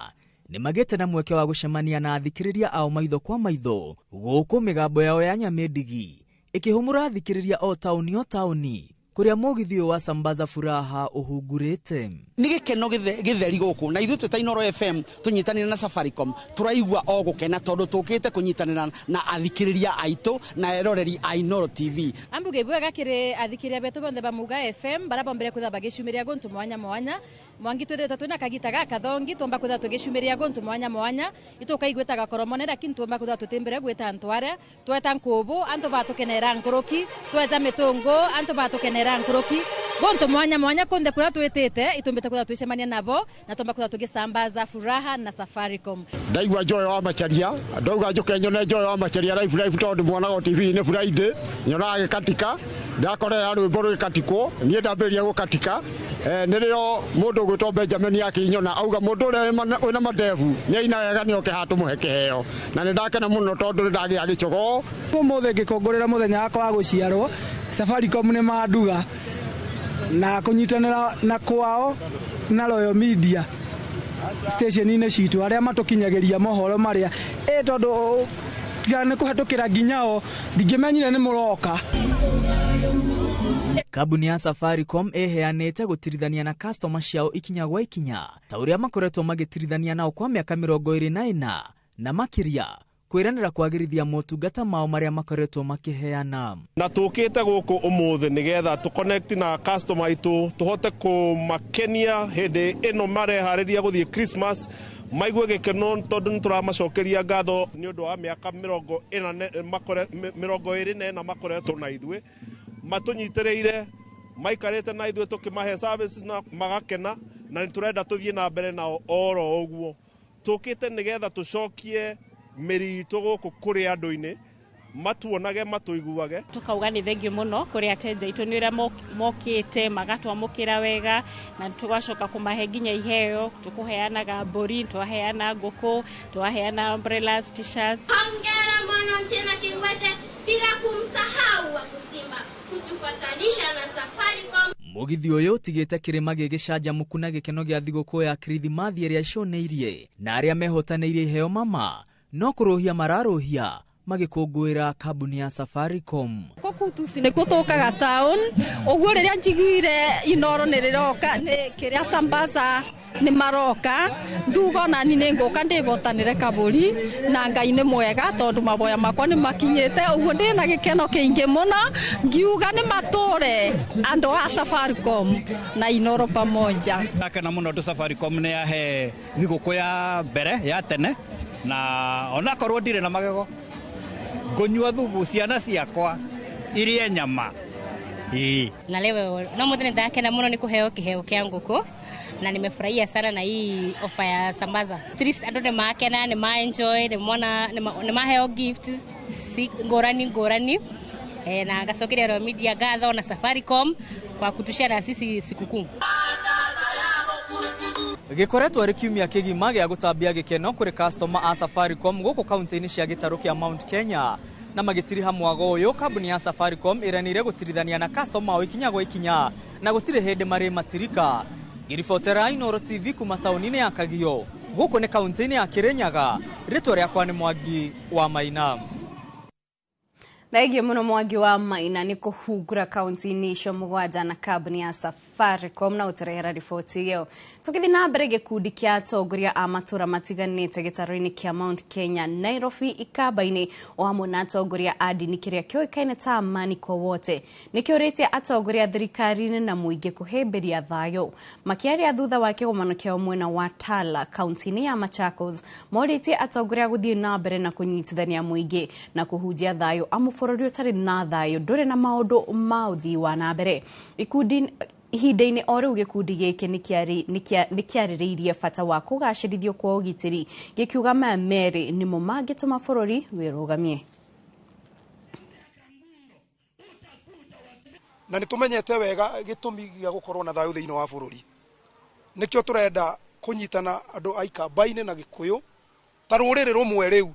nĩ magĩte na mweke wa gũcemania na athikĩrĩria ao maitho kwa maitho gũkũ mĩgambo yao ya nyamĩndigi ĩkĩhũmũra athikĩrĩria o taũni o taũni kũrĩa mũgithi ũyũ wa sambaza furaha ũhungurĩte. Nĩ gĩkeno gĩtheri gũkũ na ithuĩ twĩ ta Inoro FM tũnyitanĩre na Safaricom tũraigua o gũkena tondũ tũkĩte kũnyitanĩra na athikĩrĩria aitũ na eroreri a Inoro TV. Ambuge bwega kĩrĩ athikĩrĩria betũ bonthe ba Muga FM barabombere kwitha bagĩcumiria gontu mwanya mwanya mwangi twithĩte twĩna kagita gaka thongi twomba kwitha tũgĩcumiria gontu mwanya mwanya itũkaigwĩtaga koromone lakini twomba kwitha tũtĩmbere gwĩta antu aria tweta nkũbũ antu batũkenera nkũrũki tweja mĩtũngũ antu batũkenera nkũrũki gontu mwanya mwanya kunthe kuria twĩtĩte itumbĩte kwitha twĩcemania nabo na twomba kwitha tũgĩsambaza furaha na Safaricom. Ndaigua Joy wa Macharia ndauga njũke nyone Joy wa Macharia live live tondũ mwonaga TV-inĩ Friday nyonaga gĩkatika ndakorera rwĩmbo rwĩkatikwo niĩ ndambĩrĩria gũkatika. Nĩrĩo mũndũ ũgwĩtwo Benjamin akĩnyona auga mũndũ ũrĩa wĩna mandebu nĩaina wega nĩoke haha tũmũhe kĩheo na nĩndakena mũno tondũ nĩndagĩa gĩcogoo. Ũmũthĩ ngĩkũngũĩra mũthenya wakwa wa gũciarwo Safaricom nĩ manduga na kũnyitanĩra na kwao na Royal Media station-inĩ citũ arĩa matũkinyagĩria mohoro marĩa tondũ tiga nĩ kũhetũkĩra nginya o ndingĩmenyire nĩ mũroka. Kambuni ya Safaricom ĩheanĩte gũtirithania na customer ciao ikinya gwa ikinya ta ũrĩa makoretwo magĩtirithania nao kwa mĩaka 24 na makĩria kwĩranĩra kwagĩrithia motungata mao marĩa makoretwo makĩheana. Na tũkĩte gũkũ ũmũthĩ nĩgetha tũ connect na customer aitũ tũhote kũmakenia hĩndĩ ĩno mareharĩria gũthiĩ Christmas maigue gĩkeno tondũ nĩtũramacokeria ngatho nĩ ũndũ wa mĩaka 24 makoretwo na ithuĩ matũnyitĩrĩire maikarĩte na ithuĩ tũkĩmahe services na magakena na nĩtũrenda tũthiĩ na mbere nao oro ũguo. Tũkĩte nĩgetha tũcokie mĩri itũ gũkũ kũrĩ andũ-inĩ matuonage matũiguage. Tukauga nĩ thengio mũno kũrĩ ateja aitũ nĩ ũrĩa mokĩte magatwamũkĩra wega na tũgacoka kũmahe nginya iheo tũkũheanaga mbũri twaheana ngũkũ twaheana umbrellas, t-shirts. Hongera mwana tena Kingwete bila kumsahau wa kusimba kutupatanisha na Safaricom. Mũgithi ũyũ ũtigĩte kĩrĩma gĩgĩcanjamũku na gĩkeno gĩa thigũkũ ya Kirithimathi ĩrĩa iconeirie na arĩa mehotanĩirie iheo mama No kũrũhia mararũhia magĩkũngũĩra kambuni ya Safaricom. Kokutuci nĩkuo tũkaga town ũguo rĩrĩa njiguire Inoro nĩ rĩroka nĩ kĩrĩa Sambaza nĩ maroka nduga onani nĩ ngũka ndĩbotanĩre kabũri na Ngai nĩ mwega tondũ maboya makwa nĩ makinyĩte ũguo ndĩna gĩkeno kĩingĩ mũno ngiuga nĩ matũre andũ a Safaricom na Inoro pamoja. Ndakena mũno tondũ Safaricom nĩ yahe thigũkũ ya mbere ya tene na onakorwo ndirĩ na magego ngũnyua thubu ciana ciakwa irie nyama. Na leo no mũthenya ndakena mũno nĩ kũheo kĩheo kĩa ngũkũ na nimefurahia sana na hii ofa ya Sambaza. At least andũ nĩ makena, nĩ ma enjoy, nĩ mona nĩ maheo gift si ngorani ngorani. Na ngacokeria Royal Media ngatho na Safaricom kwa kutushare na sisi sikukuu. Gĩkoretwo arĩ kiumia kĩgima gĩa gũtambia gĩkeno kũrĩ customer a Safaricom gũkũ kaunti-inĩ cia gĩtarũ kĩa Mount Kenya na magĩtiriha mwago ũyũ kambuni ya Safaricom ĩranĩire gũtirithania na customer ao ikinya gwa ikinya na gũtirĩ hĩndĩ marĩ matirika. Ngĩribotera Inoro TV kuma taũni-inĩ ya Kagio gũkũ nĩ kaunti-inĩ ya Kirinyaga, rĩtwa rĩakwa nĩ Mwangi wa Maina. Thengiũ mũno Mwangi wa Maina nĩ kũhungura kaunti-inĩ icio mũgwanja na kambuni ya Safaricom na ũtũrehera riboti ĩyo. Tũgĩthiĩ na mbere gĩkundi kĩa atongoria a matũra matiganĩte gĩtarũ-inĩ kĩa Mount Kenya, Nairobi, Ikamba-inĩ o hamwe na atongoria a ndini kĩrĩa kĩũĩkaine ta Amani kwa Wote nĩ kĩũrĩtie atongoria thirikari-inĩ na mũingĩ kũhĩmbĩria thayũ. Makĩaria thutha wa kĩgomano kĩao mwena wa Tala kaunti-inĩ ya Machakos, morĩtie atongoria gũthiĩ na mbere na kũnyitithania mũingĩ na kũhunjia thayũ amu bũrũri ũtarĩ na thayũ ndũrĩ na maũndũ ma ũthii wa na mbere. Ikundi ihinda-inĩ o rĩu gĩkundi gĩkĩ nĩ kĩarĩrĩirie bata wa kũgacĩrithio kwa ũgitĩri gĩkiuga maya merĩ nĩmo mangĩtũma bũrũri wĩrũgamie. Na nĩtũmenyete wega gĩtũmi gĩa gũkorwo na thayũ thĩinĩ wa bũrũri, nĩkĩo tũrenda kũnyitana andũ a Ikamba-inĩ na Gĩkũyũ ta rũrĩrĩ rũmwe rĩu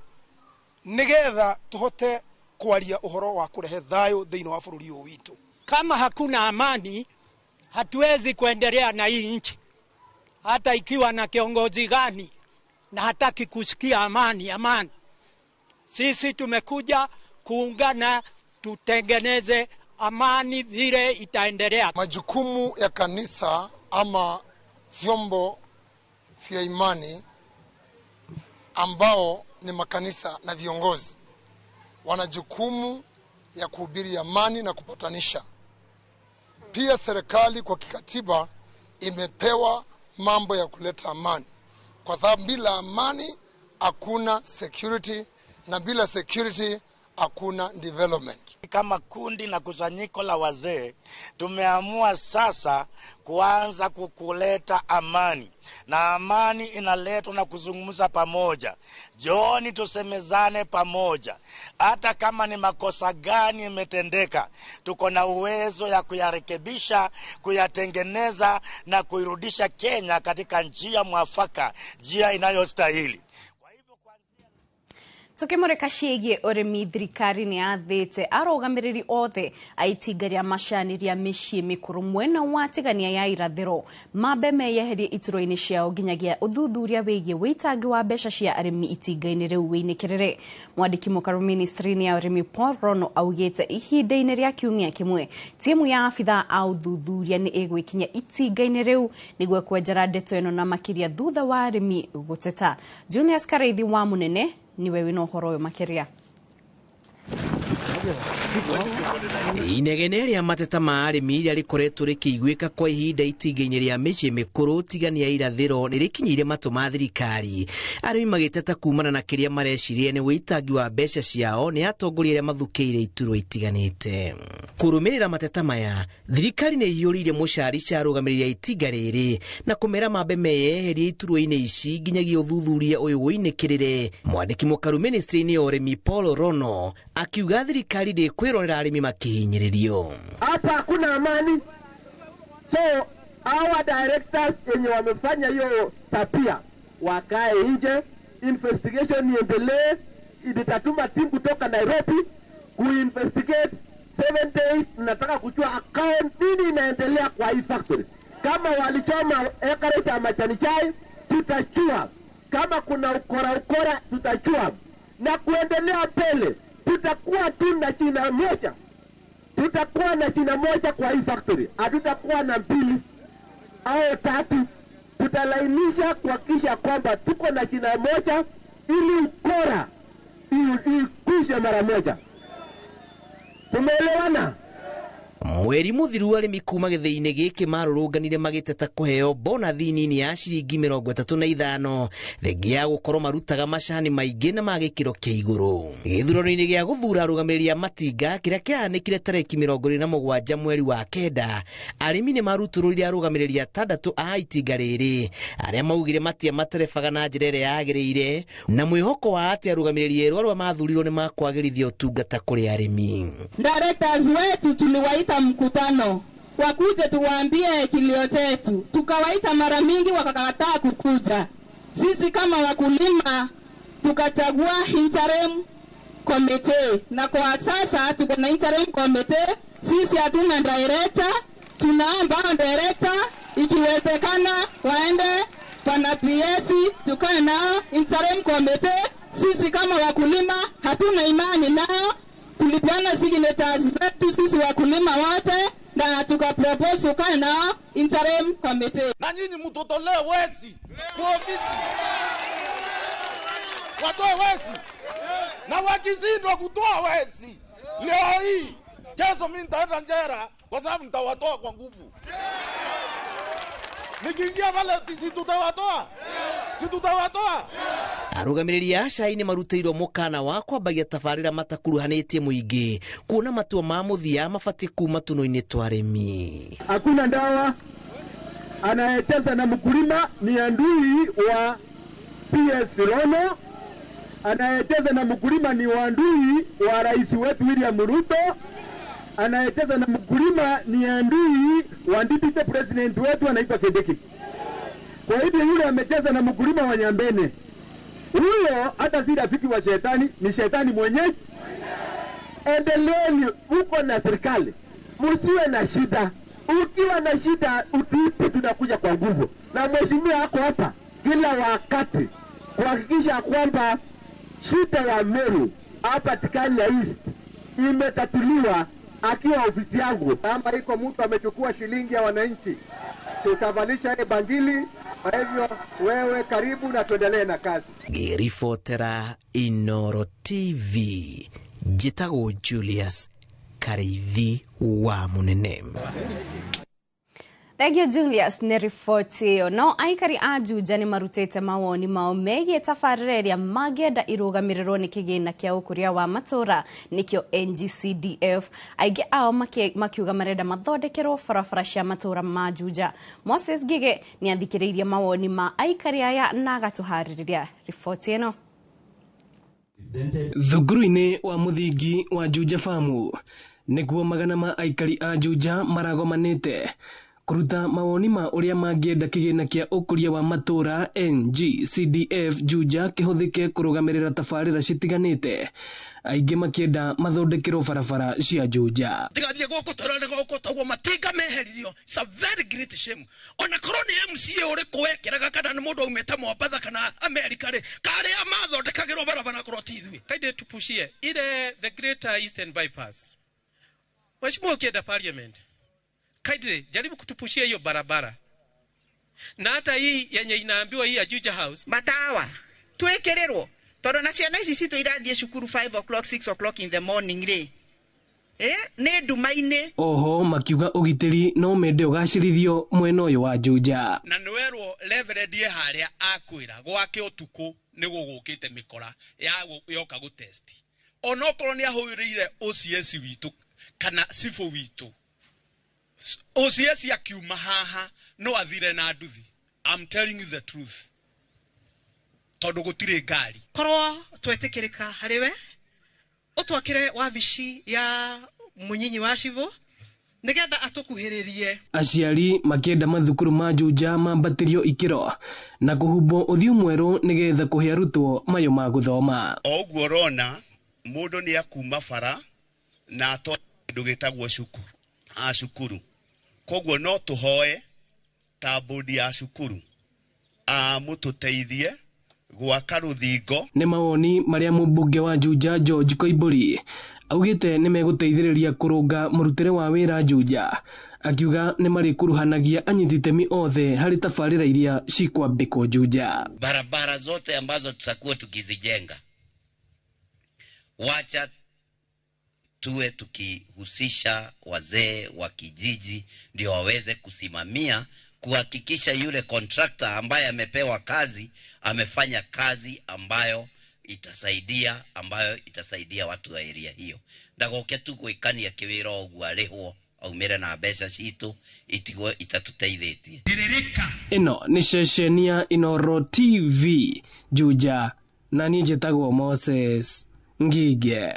nĩgetha tũhote kwaria ũhoro wa kũrehe thayũ thĩinĩ wa bũrũri ũyũ witũ. Kama hakuna amani hatuwezi kuendelea na hii nchi, hata ikiwa na kiongozi gani na hataki kusikia amani amani. Sisi tumekuja kuungana tutengeneze amani vile itaendelea. Majukumu ya kanisa ama vyombo vya imani ambao ni makanisa na viongozi wana jukumu ya kuhubiri amani na kupatanisha. Pia serikali kwa kikatiba imepewa mambo ya kuleta amani, kwa sababu bila amani hakuna security na bila security hakuna development. Kama kundi na kusanyiko la wazee tumeamua sasa kuanza kukuleta amani, na amani inaletwa na kuzungumza pamoja. Jioni tusemezane pamoja, hata kama ni makosa gani imetendeka, tuko na uwezo ya kuyarekebisha, kuyatengeneza na kuirudisha Kenya katika njia mwafaka, njia inayostahili. Tukimurika ciĩgiĩ ũrĩmi thirikari nĩ yathĩte arũgamĩrĩri othe a itinga rĩa macani rĩa mĩciĩ mĩkũrũ mwena wa Tigania ya irathĩro mambe meyeherie iturwa-inĩ ciao nginyagia ũthuthuria wĩgiĩ wĩitangi wa mbeca cia arĩmi itinga-inĩ rĩu wĩinĩkĩrĩre. Mwandĩki mũkaru ministry-inĩ ya ũrĩmi Paul Rono augĩte ihinda-inĩ rĩa kiumia kĩmwe timu ya abithaa a ũthuthuria nĩ ĩgwĩkinyia itinga-inĩ rĩu nĩguo kwenjera ndeto ĩno na makĩria thutha wa arĩmi gũteta. Julius Kareithi wa Mũnene niwe wina ũhoro ũyũ makĩria. Inegene rĩa mateta ma arĩmi rĩa rĩkoretwo rĩkĩiguĩka kwa ihinda itinga-inĩ rĩa mĩciĩ mĩkũrũ Tigania irathĩro nĩ rĩkinyĩire matũ ma thirikari. Arĩmi magĩteta kumana na kĩrĩa mareciria nĩ wĩitangi wa mbeca ciao nĩ atongoria arĩa mathukĩire iturwa itiganĩte. Kũrũmĩrĩra mateta maya, thirikari nĩ ĩhiũrĩirie mũcarica arũgamĩrĩri a itinga rĩrĩ na kũmera mambe meyeherie iturwa-inĩ ici nginyagia ũthuthuria ũyũ wĩinĩkĩrĩre. Mwandĩki mũkaru ministry-inĩ ya ũrĩmi Paul Rono akiuga thirikari ndĩkwĩrorera arĩmi makihinyĩrĩrio. Hapa hakuna amani, so our directors wenye wamefanya hiyo tapia wakae nje, investigation iendelee. Itatuma timu kutoka Nairobi kuinvestigate 7 days. Nataka kujua account nini inaendelea kwa hii factory. Kama walichoma ekari cha majani chai tutachua, kama kuna ukora ukora tutachua. Na kuendelea mbele tutakuwa tu na jina moja, tutakuwa na jina moja kwa hii factory, hatutakuwa na mbili au tatu. Tutalainisha kuhakikisha kwamba tuko na jina moja ili ukora ikwishe mara moja. Tumeelewana? Mweri muthiru arĩmi kuma gĩthĩi-inĩ gĩkĩ marũrũnganire magĩteta kũheo bonathi nini ya ciringi 35 thengia ya gũkorwo marutaga macani maingĩ na ma gĩkĩro kĩa igũrũ. Gĩthurano-inĩ gĩa gũthura arũgamĩrĩri a matinga kĩrĩa kĩahanĩkire tarĩki 27 mweri wa 9, arĩmi nĩ marutũrũrire arũgamĩrĩri 6 a itinga rĩrĩ arĩa maugire matia materebaga na njĩra ĩrĩa yagĩrĩire na mwĩhoko wa atĩ arũgamĩrĩri erũ arĩa mathurirwo nĩ makwagĩrithia ũtungata kũrĩ arĩmi. Directors wetu tuliwaita mkutano wakuje tuwaambie kilio chetu, tukawaita mara mingi wakakataa kukuja. Sisi kama wakulima tukachagua interim committee, na kwa sasa tuko na interim committee. Sisi hatuna director, tunaomba director ikiwezekana waende pana PS tukae nao interim committee. Sisi kama wakulima hatuna imani nao. Tulipeana signatures zetu sisi wakulima wote na tukapropose ukae na interim committee. Na nyinyi mtutolee wezi kwa ofisi, watoe wezi, na wakizindwa kutoa wezi leo hii, kesho mimi nitaenda njera kwa sababu nitawatoa kwa nguvu. Nikiingia pale si tutawatoa? Si tutawatoa? Arũgamĩrĩri a cai nĩ marutĩirwo mũkana wa kwambagia tabarĩra matakuruhanĩtie mũingĩ kuona matua ma mũthia mabatiĩ kuma tũnũ-inĩ twa arĩmi. Hakuna ndawa, anayecheza na mkulima ni andui wa PS Rono, anayecheza na mkulima ni andui wa rais wetu William Ruto, anayecheza na mkulima ni andui wa deputy president wetu anaitwa Kindiki. Kwa hivyo yule amecheza na mkulima wa Nyambene, huyo hata si rafiki wa shetani, ni shetani mwenyewe. Endeleeni huko na serikali, msiwe na shida. Ukiwa na shida utuite, tunakuja kwa nguvu. Na mheshimiwa ako hapa kila wakati kuhakikisha kwamba shida ya Meru hapa Tikali ya East imetatuliwa akiwa ofisi yangu. Kama iko mtu amechukua shilingi ya wananchi, tutavalisha ile bangili. Kwa hivyo wewe karibu na tuendelee na kazi. Ngĩribotera Inoro TV, njĩtagwo Julius Kariithi wa Munene. Thank you Julius nĩ riboti ĩyo. No aikari a Juja nĩ marutĩte mawoni mao megiĩ tabarĩra ĩrĩa mangĩenda irũgamĩrĩrwo nĩ kĩgĩna kĩa ũkũria wa matũra nĩkĩo NGCDF. Aingĩ ao makiuga marenda mathondekerwo barabara cia matũra ma Juja. Moses Ngige nĩ athikĩrĩirie mawoni ma aikari aya na agatũharĩrĩria riboti ĩno. Thukuru-inĩ wa mũthingi wa Juja Famu nĩguo magana ma aikari a Juja maragomanĩte kũruta mawoni ma ũrĩa mangĩenda kĩgĩna kĩa ũkũria wa matũra NGCDF Juja kĩhũthĩke kũrũgamĩrĩra tabarĩra citiganĩte, aingĩ makĩenda mathondekerwo barabara cia Juja. Tigathiĩ gũkũ tũrone gũkũ toguo matinga meheririo. It's a very great shame. Ona korwo nĩ MCA ũrĩkũ wekĩraga kana nĩ mũndũ aumĩte Mombatha kana Amerika rĩ, karĩa mathondekagĩrwo barabara korwo ti ithuĩ. Kaide tupushie ile the Greater Eastern Bypass. Mheshimiwa ukienda parliament, kaide jaribu kutupushia hiyo barabara. Na hata hii yenye inaambiwa hii ya Juja House. Matawa twĩkĩrĩrwo tondũ na ciana ici citũ irathiĩ cukuru 5 o'clock 6 o'clock in the morning rĩ, nĩ nduma-inĩ. Oho makiuga ũgitĩri no mende ũgacĩrithio mwena ũyũ wa Juja. Na nĩwerwo Reverend ye harĩa akwĩra gwake ũtukũ nĩ gũgũkĩte mĩkora ya yoka gũtesti. Onokorwo nĩ ahũrĩire OCS witũ kana cibũ witũ, OCS akiuma haha no athire na nduthi. I'm telling you the truth. Tondũ gũtirĩ ngari. Korwo twetĩkĩrĩka harĩ we, ũtwakĩre wabici ya mũnyinyi wa cibũ nĩgetha atũkuhĩrĩrie. Aciari makĩenda mathukuru ma Juja mambatĩrio ikĩro na kũhumbwo ũthiũ mwerũ nĩgetha kũhe arutwo mayũ ma gũthoma. O ũguo ũrona mũndũ nĩ akuma bara na atoe kĩndũ gĩtagwo cukuru. A cukuru. Koguo no tũhoe ta bodi ya cukuru a mũtũteithie Gwaka rũthingo. Nĩ mawoni marĩa mũmbunge wa Juja George Koimbũri augĩte nĩ megũteithĩrĩria kũrũnga mũrutĩre wa wĩra Juja, akiuga nĩ marĩkuruhanagia anyiti itemi othe harĩ tabarĩra iria cikwambĩkwo Juja. Barabara zote ambazo tutakuwa tukizijenga, wacha tuwe tukihusisha wazee wa kijiji ndio waweze kusimamia kuhakikisha yule contractor ambaye amepewa kazi amefanya kazi ambayo itasaidia watu wa area hiyo. Ndagoke tu gwikania kiwira ũguo arĩhwo aumĩre na mbeca citũ itigwo itatuteithĩtie. Ĩno nĩ ceceni ya Inoro TV Juja, na niĩ njĩtagwo Moses Ngige.